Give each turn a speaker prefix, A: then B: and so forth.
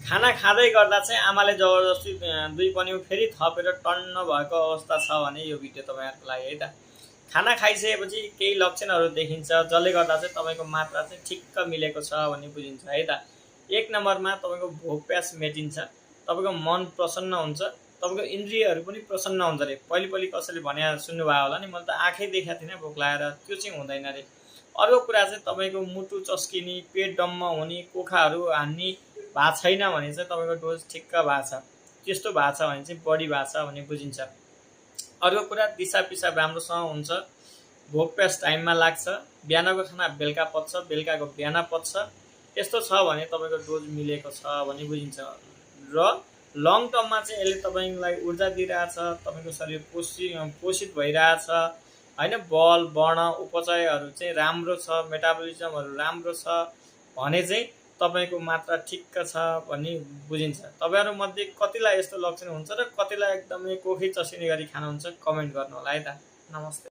A: खाना खाँदै गर्दा चाहिँ आमाले जबरजस्ती दुई पन्यु फेरि थपेर टन्न भएको अवस्था छ भने यो भिडियो तपाईँहरूको लागि है त। खाना खाइसकेपछि केही लक्षणहरू देखिन्छ जसले गर्दा चाहिँ तपाईँको मात्रा चाहिँ ठिक्क मिलेको छ भन्ने बुझिन्छ है त। एक नम्बरमा तपाईँको भोक प्यास मेटिन्छ, तपाईँको मन प्रसन्न हुन्छ, तपाईँको इन्द्रियहरू पनि प्रसन्न हुन्छ रे। पहिले कसैले भने सुन्नुभयो होला नि, मैले त आँखै देखाएको थिइनँ भोक लागेर, त्यो चाहिँ हुँदैन रे। अर्को कुरा चाहिँ तपाईँको मुटु चस्किने, पेट डम्म हुने, कोखाहरू हान्ने भएको छैन भने चाहिँ तपाईँको डोज ठिक्क भएको छ। त्यस्तो भएको छ भने चाहिँ बढी भएको छ भन्ने बुझिन्छ। अर्को कुरा दिसा पिसाब राम्रोसँग हुन्छ, भोक प्यास टाइममा लाग्छ, बिहानको खाना बेलुका पच्छ, बेलुकाको बिहान पच्छ, यस्तो छ भने तपाईँको डोज मिलेको छ भन्ने बुझिन्छ। र लङ टर्ममा चाहिँ यसले तपाईँलाई ऊर्जा दिइरहेछ, तपाईँको शरीर पोषित भइरहेछ होइन, बल बढ्न उपचयहरू चाहिँ राम्रो छ, मेटाबोलिजमहरू राम्रो छ भने चाहिँ तपाईँको मात्रा ठिक्क छ भन्ने बुझिन्छ। तपाईँहरूमध्ये कतिलाई यस्तो लक्षण हुन्छ र कतिलाई एकदमै कोखै चसिने गरी खानुहुन्छ कमेन्ट गर्नु होला है त। नमस्ते।